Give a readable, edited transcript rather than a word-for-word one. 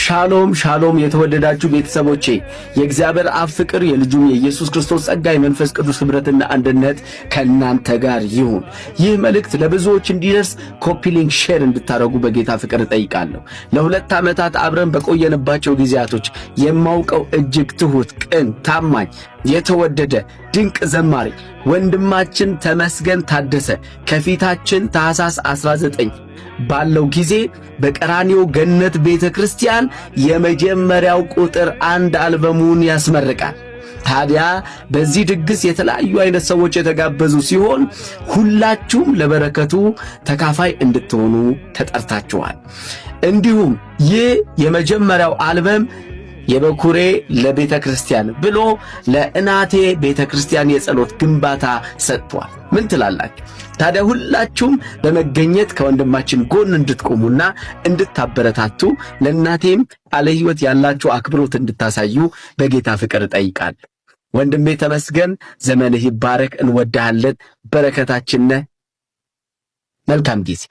ሻሎም ሻሎም! የተወደዳችሁ ቤተሰቦቼ፣ የእግዚአብሔር አብ ፍቅር፣ የልጁም የኢየሱስ ክርስቶስ ጸጋ፣ የመንፈስ ቅዱስ ኅብረትና አንድነት ከእናንተ ጋር ይሁን። ይህ መልእክት ለብዙዎች እንዲደርስ copy link፣ share እንድታደርጉ በጌታ ፍቅር እጠይቃለሁ። ለ2 ዓመታት አብረን በቆየንባቸው ጊዜያቶች የማውቀው እጅግ ትሁት፣ ቅን፣ ታማኝ፣ የተወደደ ድንቅ ዘማሪ ወንድማችን ተመስገን ታደሰ ከፊታችን ታኅሳስ 19 ባለው ጊዜ በቀራኒዮ ገነት ቤተ ክርስቲያን የመጀመሪያው ቁጥር አንድ አልበሙን ያስመርቃል። ታዲያ በዚህ ድግስ የተለያዩ አይነት ሰዎች የተጋበዙ ሲሆን ሁላችሁም ለበረከቱ ተካፋይ እንድትሆኑ ተጠርታችኋል። እንዲሁም ይህ የመጀመሪያው አልበም የበኩሬ ለቤተ ክርስቲያን ብሎ ለእናቴ ቤተ ክርስቲያን የጸሎት ግንባታ ሰጥቷል። ምን ትላላችሁ? ታዲያ ሁላችሁም በመገኘት ከወንድማችን ጎን እንድትቆሙና እንድታበረታቱ፣ ለእናቴም ቃለ ሕይወት ያላችሁ አክብሮት እንድታሳዩ በጌታ ፍቅር እጠይቃለሁ። ወንድሜ ተመስገን፣ ዘመንህ ይባረክ። እንወድሃለን። በረከታችን ነህ። መልካም ጊዜ።